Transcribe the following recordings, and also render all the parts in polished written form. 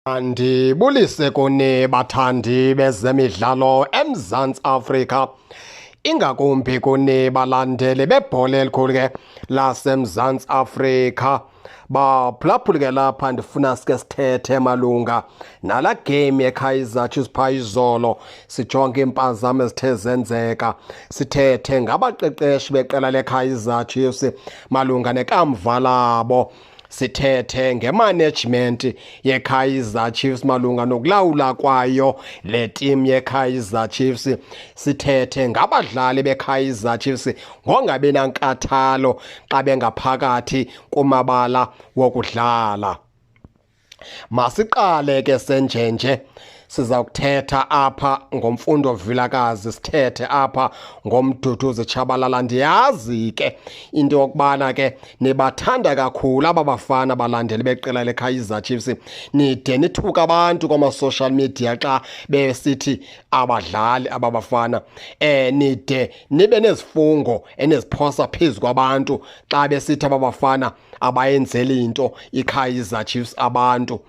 Andibulise kuni bathandi bezemidlalo eMzantsi Afrika, ingakumbi kuni balandeli bebhola elikhulu ke laseMzantsi Afrika. Baphulaphuli ke lapha ndifuna sike sithethe malunga nala game yeKaizer Chiefs phaa izolo, sijonge iimpazamo ezithe zenzeka, sithethe ngabaqeqeshi beqela leKaizer Chiefs malunga nekamva labo, sithethe ngemanagement yeKaizer Chiefs malunga nokulawula kwayo le team yeKaizer Chiefs, sithethe ngabadlali beKaizer Chiefs ngongabi nankathalo xa bengaphakathi kumabala wokudlala. Masiqale ke senjenje, siza kuthetha apha ngoMfundo Vilakazi, sithethe apha ngoMduduzi Tshabalala. Ndiyazi ke into yokubana ke nibathanda kakhulu aba bafana balandeli beqela leKaizer Chiefs, nide nithuka abantu kwama-social media xa besithi abadlali aba bafana, nide nibe nezifungo eniziphosa phezu kwabantu xa besithi aba bafana abayenzeli into iKaizer Chiefs abantu.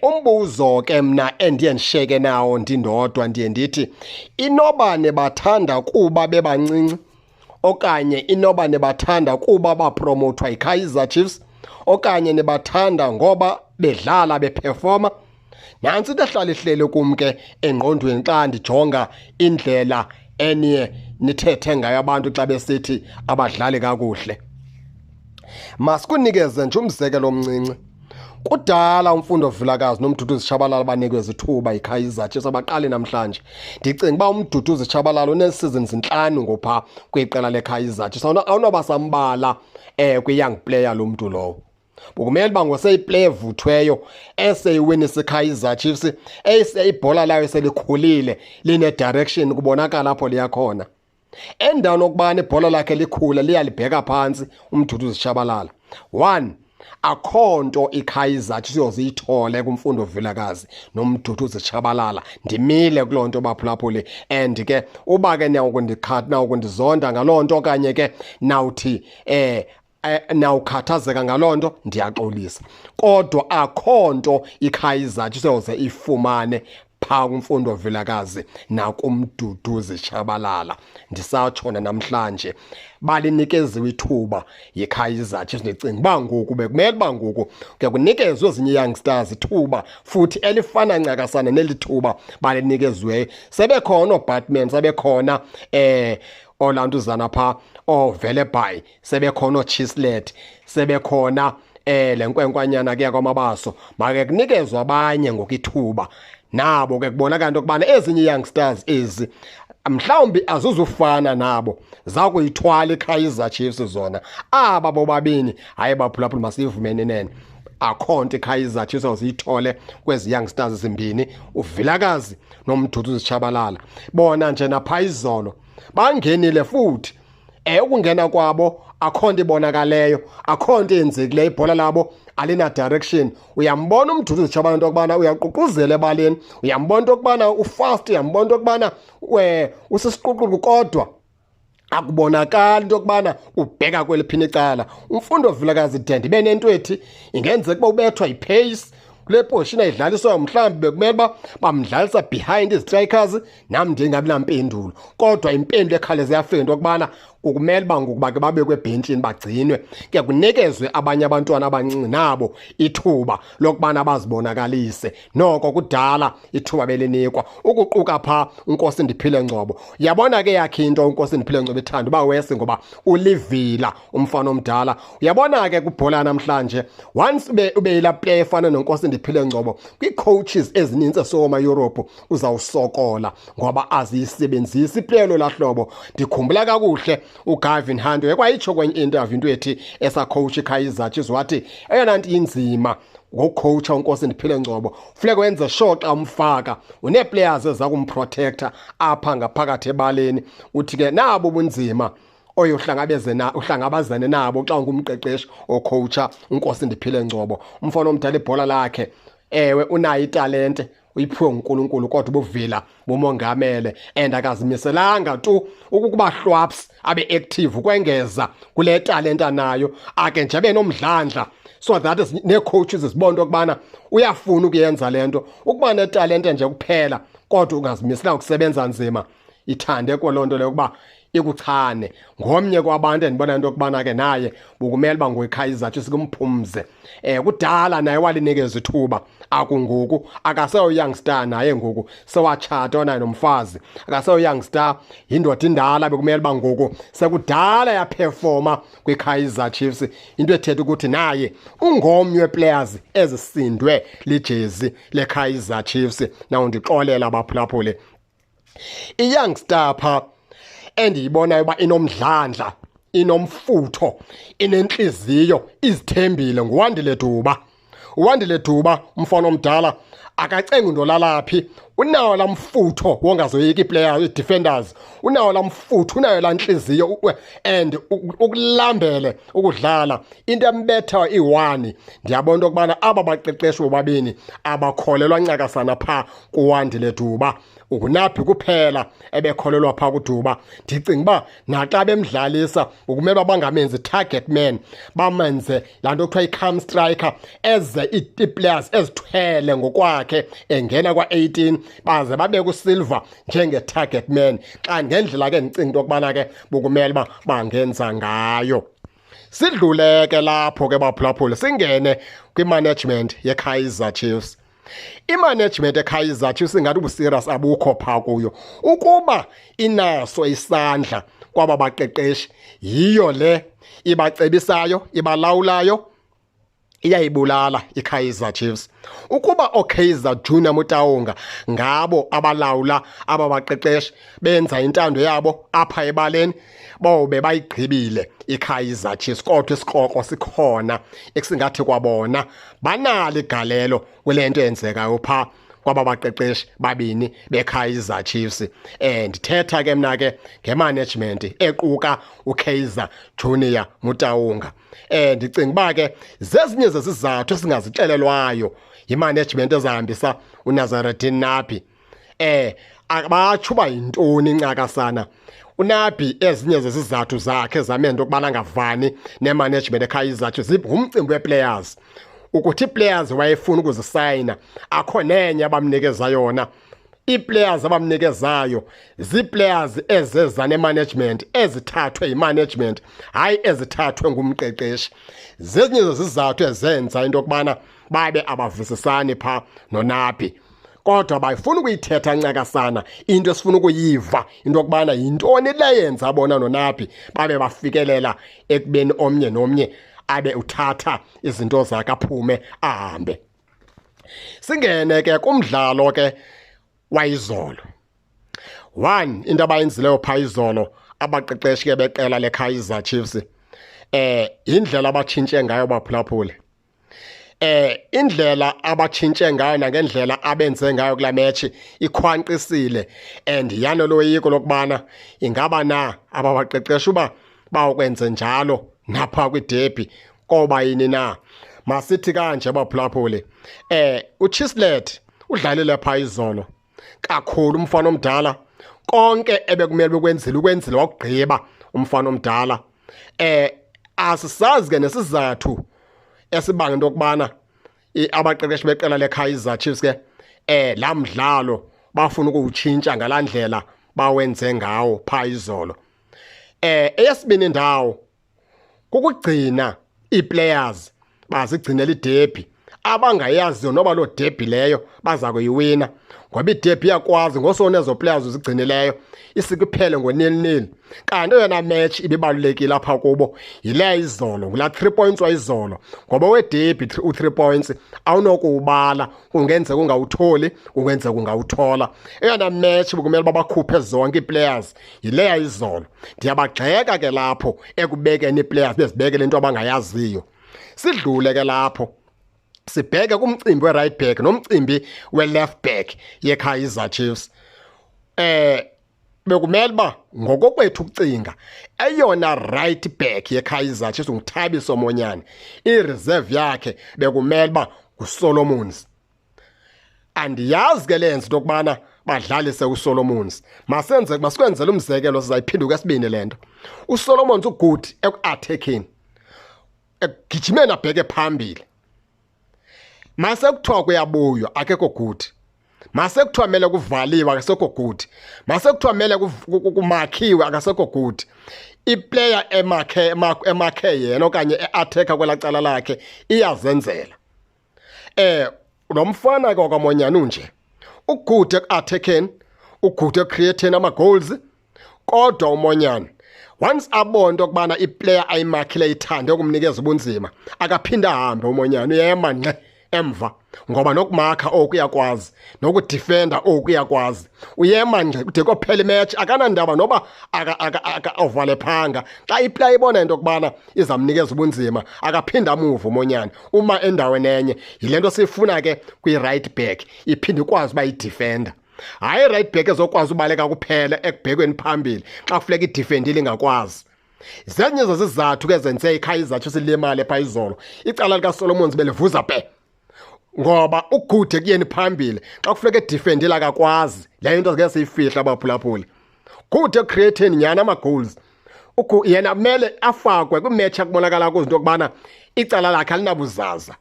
Umbuzo ke mna endiye ndisheke nawo ndindodwa, ndiye ndithi inoba nibathanda kuba bebancinci, okanye inoba nibathanda kuba bapromothwa yiKaizer Chiefs, okanye nibathanda ngoba bedlala beperforma. Nantsi into ehlala ihleli kum ke engqondweni xa ndijonga indlela eniye nithethe ngayo abantu xa besithi abadlali kakuhle. Masikunikeze nje umzekelo omncinci. Kudala uMfundo Vilakazi noMduduzi Tshabalala banikwe izithuba yiKaizer Chiefs, abaqali namhlanje. Ndicinga uba uMduduzi Tshabalala unee-seasons 5 ngopha kwiqela leKaizer Chiefs. Awunoba sambala kwi-young player lo mntu lowo. Bekumele uba ngoseyiplayer evuthweyo eseyiwinisa iKaizer Chiefs, ese ibhola layo selikhulile line-direction, kubonakala apho liya khona. Endaweni yokubana ibhola lakhe likhule liyalibheka phantsi uMduduzi Tshabalala. One, akho nto iKaizer Chiefs iyoziyithole kuMfundo Vilakazi noMduduzi Tshabalala. Ndimile kuloo nto baphulaphuli, and ke uba ke nawukundizonda ngaloo nto okanye ke nawuthi nawukhathazeka ngaloo nto, ndiyaxolisa, kodwa akho nto iKaizer Chiefs iyoze ifumane phaa kuMfundo Vilakazi nakuMduduzi Tshabalala. Ndisatshona namhlanje balinikeziwe ithuba yiKaizer Chiefs. Ndicinga uba ngoku bekumele uba ngoku ke kunikezwe ezinye ii-youngsters ithuba futhi elifana ncakasana neli thuba balinikeziweyo. Sebekhona ooBatman, sebekhona olantuzana phaa ooVelebayi, sebekhona ooChislett, sebekhona le nkwenkwanyana kuya kwamabaso. Make kunikezwe abanye ngoku ithuba nabo ke kubonakala into yokubana ezinye ii-youngsters ezi mhlawumbi azizufana nabo, zakuyithwala iKaizer Chiefs zona. Aba bobabini hayi baphulaphula, masiyivumeni nene, akho nto iKaizer Chiefs awuziyithole kwezi youngsters zimbini, uVilakazi noMduduzi Tshabalala. Bona nje napha izolo bangenile futhi, ukungena kwabo akho nto ibonakaleyo, akho nto yenzekileyo, ibhola labo alina direction. Uyambona uMduduzi Tshabalala into yokubana uyaququzela ebaleni, uyambona into yokubana ufast, uyambona into yokubana usisiquququ, kodwa akubonakali into yokubana ubheka kweliphini icala. UMfundo Vilakazi de ndibe nento ethi ingenzeka uba ubethwa yipace kule position ayidlaliswayo, mhlawumbi bekumele uba bamdlalisa behind izistrikers, nam ndingabi nampendulo. Kodwa impendulo ekhawuleze yafika into yokubana kukumele uba ngoku bake babekwe ebhentshini bagcinwe, ke kunikezwe abanye abantwana abancinci nabo ithuba lokubana bazibonakalise. Noko kudala ithuba belinikwa, ukuquka phaa uNkosi Ndiphile Ngcobo. Uyabona ke yakhe into uNkosi Ndiphile Ngcobo ethanda uba wesi ngoba ulivila umfana omdala. Uyabona ke kwibhola namhlanje, once ube yilaa player efana noNkosi Ndiphile Ngcobo, kwii-coaches ezinintsi esoma Europe uzawusokola ngoba aziyisebenzisi iplayer lolaa hlobo. Ndikhumbula kakuhle uGavin Hunt wayekwayitsho kwenye interview into ethi esacoach iKaizer Chiefs, wathi eyona nto inzima ngokucoacha uNkosi Ndiphile Ngcobo, funeka wenze sure xa umfaka unee-players eziza kumprotecta apha ngaphakathi ebaleni. Uthi ke nabo ubunzima oye uhlangabezane nabo xa ungumqeqeshi ocoacha uNkosi Ndiphile Ngcobo. Umfana omdala ibhola lakhe, ewe unayo italente, uyiphiwe nguNkulunkulu, kodwa ubuvila bumongamele and akazimiselanga tu ukukuba hlwaps abe active ukwengeza kule talenta nayo, ake nje abe nomdlandla. So that is nee-coaches zibona into yokubana uyafuna ukuyenza le nto. Ukuba netalente nje kuphela kodwa ungazimisela ukusebenza nzima, ithande kwaloo nto leyo ukuba ikuchane. Ngomnye kwabantu endibona into yokubana ke naye bukumele uba ngoyiKaizer Chiefs kumphumze. Kudala naye walinikeza ithuba, akungoku akaseyo youngstar naye ngoku sewatshata naye nomfazi, akaseyo youngstar, yindoda indala bekumele uba ngoku sekudala yaphefoma kwiKaizer Chiefs. Into ethetha ukuthi naye ungomnye weplayers ezisindwe lijezi leKaizer Chiefs. Nawundixolela abaphulaphuli, i-youngstar pha endiyibonayo uba inomdlandla, inomfutho, inentliziyo, izithembile nguWandile Duba. UWandile Duba umfana omdala akacengi ndolalaphi, unawo laa mfutho wongazoyika ii-players, ii-defenders, unawo laa mfutho, unayo laa ntliziyo and ukulambele ukudlala. Into embetha iyi-one, ndiyabona into yokubana aba baqeqeshi bobabini abakholelwa ncakasana phaa kuWandile Duba. UnguNabi kuphela ebekholelwa phaa kuDuba. Ndicinga uba naxa bemdlalisa ukumele uba bangamenzi target man, bamenze laa nto kuthiwa i-come striker, eze ii-players ezithwele ngokwakhe engena kwa-18, baze babeke uSilva njenge-target man. Xa ngendlela ke ndicinga into yokubana ke bukumele uba bangenza ngayo. Sidlule ke lapho ke baphulaphuli, singene kwi-management yeKaizer Chiefs. I-management eKaizer Chiefs ingathi ubuserious abukho phaa kuyo. Ukuba inaso isandla kwaba baqeqeshi, yiyo le ibacebisayo, ibalawulayo, iyayibulala iKaizer Chiefs. Ukuba oKaizer Junior Motaung ngabo abalawula aba baqeqeshi, benza intando yabo apha ebaleni, bawube bayigqibile iKaizer Chiefs. Kodwa isikrokro sikhona ekusingathi kwabona banalo igalelo kule nto yenzekayo phaa kwaba baqeqeshi babini beKaizer Chiefs. Ndithetha ke mna ke ngemanagement equka uKaizer Junior Motaung. Ndicinga uba ke zezinye zezizathu esingazixelelwayo yimanagement ezahambisa uNasreddine Nabi. Abatsho uba yintoni incakasana uNabi, ezinye zezizathu zakhe zamenza ukubana angavani nemanagement eKaizer Chiefs ngumcimbi weplayers, ukuthi ii-players wayefuna ukuzisayina akho nenye abamnikeza yona. Ii-players abamnikezayo zii-players ezeza nemanagement, ezithathwe yimanagement, hayi ezithathwe ngumqeqeshi. Zezinye zezizathu ezenza into yokubana babe abavisisani phaa noNabi, kodwa bayifuna ukuyithetha ncakasana into esifuna ukuyiva, into yokubana yintoni le yenza bona noNabi babe bafikelela ekubeni omnye nomnye abe uthatha izinto zakhe aphume ahambe. Singene ke kumdlalo ke wayizolo. One into abayenzileyo phaa izolo abaqeqeshi ke beqela leKaizer Chiefs, indlela abatshintshe ngayo baphulaphuli, indlela abatshintshe ngayo nangendlela abenze ngayo kula match ikhwankqisile and yanoloyiko lokubana ingaba na ababaqeqesha uba bawukwenze njalo napha kwiderby koba yini na. Masithi kanje baphulaphuli, uChislett udlalile phaa izolo kakhulu umfana omdala, konke ebekumele bekwenzile ukwenzile wakugqiba umfana omdala. Asisazi ke nesizathu esibanga into yokubana abaqeqeshi beqela leKaizer Chiefs ke la mdlalo bafuna ukuwutshintsha ngalandlela bawenze ngawo phaa izolo. Eyesibini indawo kukugcina ii-players bazigcinela iderby abangayaziyo noba loo derby leyo baza kuyiwina, ngoba iderby iyakwazi ngosona ezo players uzigcinileyo isuke iphele ngo-0-0. Kanti eyona match ibibalulekile apha kubo yileya izolo, ngulaa 3 points wayizolo, ngoba wederby u-3 points awunokuwubala, kungenzeka ungawutholi, kungenzeka ungawuthola. Eyona match bekumele uba bakhuphe zonke ii-players yileya izolo. Ndiyabagxeka ke lapho ekubekeni ii-players bezibekele into abangayaziyo. Sidlule ke lapho sibheke kumcimbi we-right back nomcimbi we-left back yeKaizer Chiefs. Bekumele uba ngokokwethu ukucinga eyona right back yeKaizer Chiefs nguThabiso Monyane, i-reserve yakhe bekumele uba nguSolomons. Andiyazi ke lenza into yokubana badlalise uSolomons. Masenze masikwenzele umzekelo, sizayiphinda kwesibini le nto. USolomons ugood eku-attackeni. Ekugijimeni abheke phambili. Mase kuthiwa kuyabuywa akekho good. Mase kuthiwa mele kuvaliwe akasekho good. Mase kuthiwa mele kumakhiwe akasekho good. Iplayer emakhe emakhe yena okanye e-attacker kwelaa cala lakhe iyazenzela. Lo mfana ke wakwaMonyane unje. Ugood eku-attackeni, ugood ekucreateni ama-goals, kodwa uMonyane once abona into yokubana iplayer ayimakhile ithande ukumnikeza ubunzima, akaphinde ahambe uMonyane, uyema ngxe emva, ngoba nokumakha oku uyakwazi, nokudifenda oku uyakwazi. Uyema ngxe kude kophela imatch, akanandaba noba ovalephanga. Xa iplayer ibona into yokubana izamnikeza ubunzima, akaphinde amuve uMonyane, uma endaweni enye. Yile nto siyifuna ke kwi-right back, iphinde ikwazi uba yidifenda. Hayi i-right back ezokwazi ubaleka kuphela ekubhekweni phambili, xa kufuneka idifendile ingakwazi. Zenye zezizathu ke zenze iKaizer Chiefs ilimale phaa izolo. Icala likaSolomons belivuza pe, ngoba ugude ekuyeni phambili, xa kufuneka edifendile akakwazi. Leyo into ngeke siyifihla abaphulaphuli. Good ekucreateni nyhani ama-goals. Yena kumele afakwe kwimatch akubonakala kuzo into yokubana icala lakhe alinabuzaza.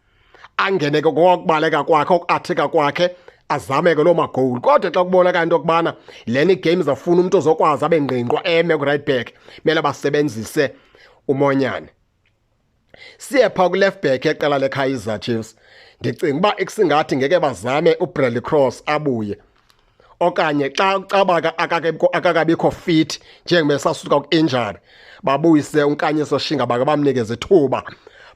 Angene ke ngokubaleka kwakhe, okuatheka kwakhe, azame ke loo magowuli. Kodwa xa kubonakala into yokubana lena igame izawufuna umntu ozokwazi abe ngqingqwa eme ku-right back, kumele basebenzise uMonyane. Siye phaa ku-left back yeqela leKaizer Chiefs. Ndicinga uba ekusingathi ngeke bazame uBradley Cross abuye, okanye xa ucaba akakabikho fit njengoba esasuka ku-injury, babuyise uNkanyiso Shinga, bake bamnikeze ithuba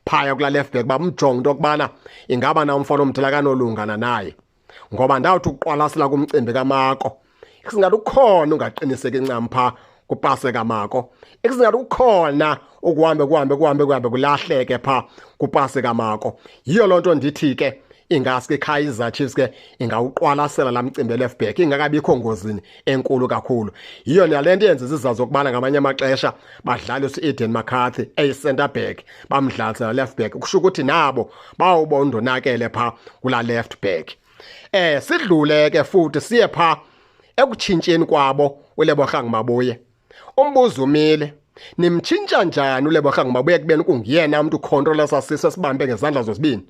phaya kulaa left back, bamjonge into yokubana ingaba na umfana omdala akanolungana naye. Ngoba ndawuthi ukuqwalasela kumcimbi kaMako, kusingathi ukhona ungaqiniseki ncam phaa kupase kaMako. Ekusingathi kukhona ukuhambe kuhambe kuhambe kuhambe kulahleke phaa kupase kaMako. Yiyo loo nto ndithi ke ingaske iKaizer Chiefs ke ingawuqwalasela laa mcimbi left back ingakabikho ngozini enkulu kakhulu. Yiyo nale nto yenza izizazi zokubana ngamanye amaxesha badlalise u-Aiden McCarthy eyi-centre back, bamdlalise la left back, kusho ukuthi nabo bawubona undonakele phaa kulaa left back. Sidlule ke futhi siye phaa ekutshintsheni kwabo uLebogang Maboe. Umbuzo umile, nimtshintsha njani uLebogang Maboe ekubeni kunguyena mntu ukhontrola sasiso esibambe ngezandla zozibini?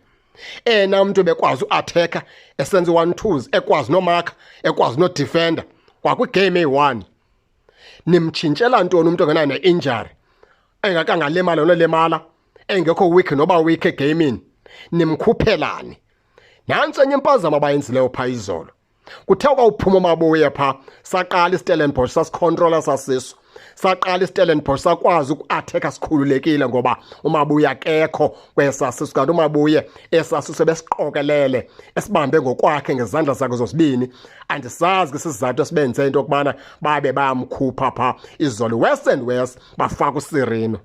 Ena mntu bekwazi uattacker, esenza one twos, ekwazi nomarka, ekwazi nodefender kwakwigame eyi-1. Nimtshintshela ntoni umntu ongenayo ne-injury, engakangalimala nolimala, engekho weak noba weak egamini? Nimkhuphelani? Nantsi enye impazamo abayenzileyo phaa izolo. Kuthe kwawuphuma uMaboe phaa, saqala iStellenbosch sasikhontrola sasiso. Saqala iStellenbosch sakwazi uku-attacker sikhululekile ngoba uMaboe akekho kwesaa sisu, kanti uMaboe esaa sisu ebesiqokelele esibambe ngokwakhe ngezandla zakhe zozibini. Andisazi ke isizathu esibenze into yokubana babe bayamkhupha phaa izolo. Worse and worse, bafaka uSirino.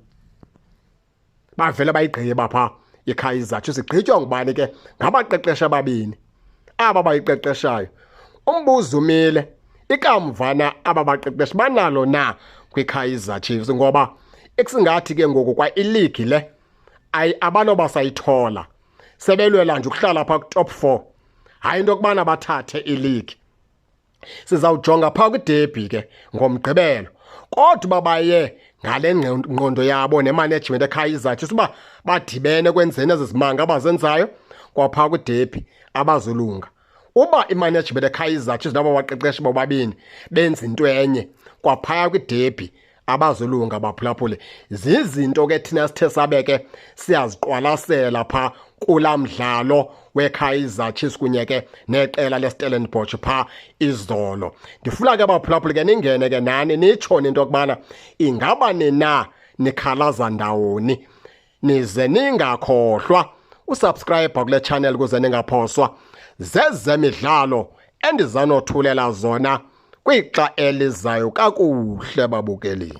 Bavele bayigqiba phaa iKaizer Chiefs. Igqitywa ngubani ke? Ngabaqeqeshi ababini aba bayiqeqeshayo. Umbuzo umile, ikamva na aba baqeqeshi banalo na kwiKaizer Chiefs? Ngoba ekusingathi ke ngoku kwa iligi le abanoba sayithola, sebelwela nje ukuhlala phaa ku-top 4, hayi into yokubana bathathe iligi. Sizawujonga phaa kwiderby ke ngoMgqibelo, kodwa uba baye ngale ngqondo yabo nemanagement eKaizer Chiefs uba badibene kwenzeni ezi zimanga abazenzayo kwaphaa kwiderby, abazulunga. Uba imanagement eKaizer Chiefs nabo baqeqeshi bobabini benza into enye kwaphaya kwiderby, abazulunga baphulaphule. Zizinto ke thina sithe sabe ke siyaziqwalasela phaa kulaa mdlalo weKaizer Chiefs kunye ke neqela leStellenbosch phaa izolo. Ndifuna ke baphulaphule ke ningene ke nani nitsho into yokubana ingaba nina nikhalaza ndawoni, nize ningakhohlwa usubscribe kule channel ukuze ningaphoswa zezemidlalo endizanothulela zona kwixa elizayo. Kakuhle babukeli.